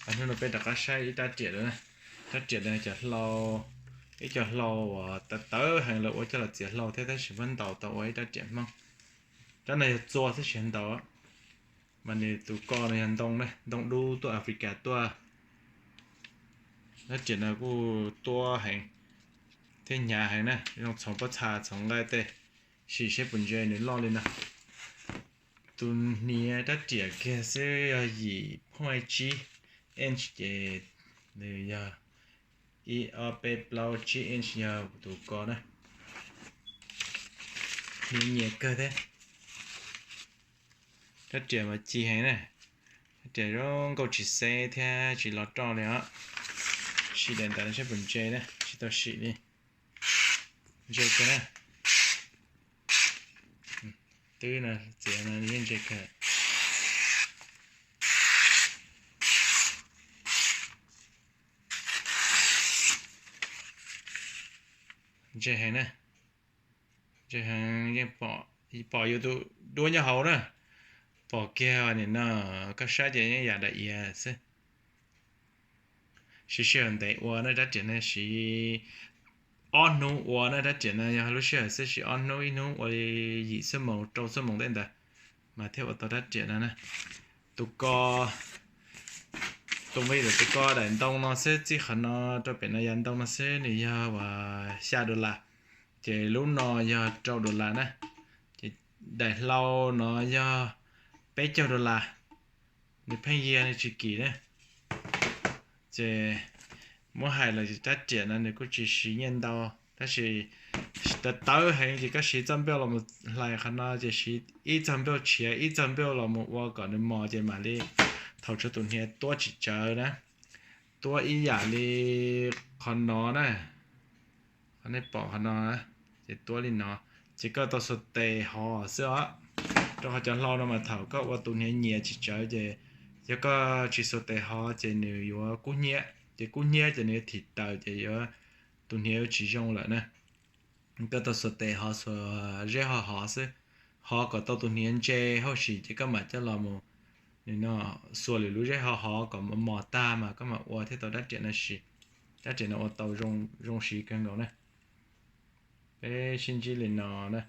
Hnub no peb rov qab saib ib rab riam lawm na. Rab riam no cov hlau, ib co hlau uas tawv tawv heev lawv ua coj los txiav hlau thiab tab sis muab ntaus tau ua ib rab riam Hmoob. Rab no yog txua xwb tsis yog ntaus, mas nws tus ko no yog ntoo, ntoo dub tuaj Africa tuaj. Rab riam no kuj tuab heev thiab hnyav heev na, zoo txhoov pob txha txhoov nqaij tej. Sim seb puas ntse nws loj li no. Tus hniav rab riam kiag xwb yog yim point tsib inch ces nws yog ib ob peb plaub tsib inch yog tus ko na. Hniav nyias kawg thiab. Rab riam mas ci heev na. Rab riam zoo nkauj tsis xeb thiab tsis los roj li os. Sim daim ntawd seb puas ntse na, tsis tau sim li. Ntse kawg na. Twb no txiav no yeej ntse kawg. Ntse heev na. Ntse heev, yeej pom yus tus duab nyob hauv na. Pom kiag nim no koj saib ces yeej yam daim iav xwb. Siv sij hawm ntev ua na, rab riam no siv ob hnub ua na, rab riam no yog lub sij hawm xwb siv ob hnub, ib hnub ua li yim xuab moos rau xuab moos tej ntawd mas thiaj ua tau rab riam no na. Tus ko, tus nqi tus ko daim ntoo no xwb, txij qhov no rau pem no yav ntoo no xwb nws yog uas xya dollar, ces lub no yog rau dollar na, ces daim hlau no yog peb caug dollar. Nws pheej yig nws tsis kim na. Ces muab hais los rab riam no nws kuj tsis siv nyiaj ntau, tab sis tawv tawv heev ces koj siv txoj npauj los mus hlais qhov no ces siv ib txoj npauj tshiav ib txoj npauj los mus ua kom nws mos ces mam li thaum tshuav tus hniav tuab tsis tsawv na. Tuab ib yam li qhov no na, qhov nej pom qhov no, ces tuab li no, ces koj tau xuas tes hov xwb os. Rau qhov cov hlau no mas thaum koj ua tus hniav nyias tsis tsawv ces yog koj tsis xuas tes hov ces nws yuav kub hnyiab, ces kub hnyiab ces nws yuav thim taws ces yuav tus hniav yuav tsis zoo lawm na. Koj tau xuas tes hov, xuas zeb hov hov xwb, hov kom tau tus hniav ntse hauj sim ces koj mam coj los mus xuas lwm lub zeb hov hov kom mos mos tag mas koj mam ua thiaj tau rab riam no siv. Rab riam no ua tau zoo siv kawg nkaus na. Peb sib ntsib li no na.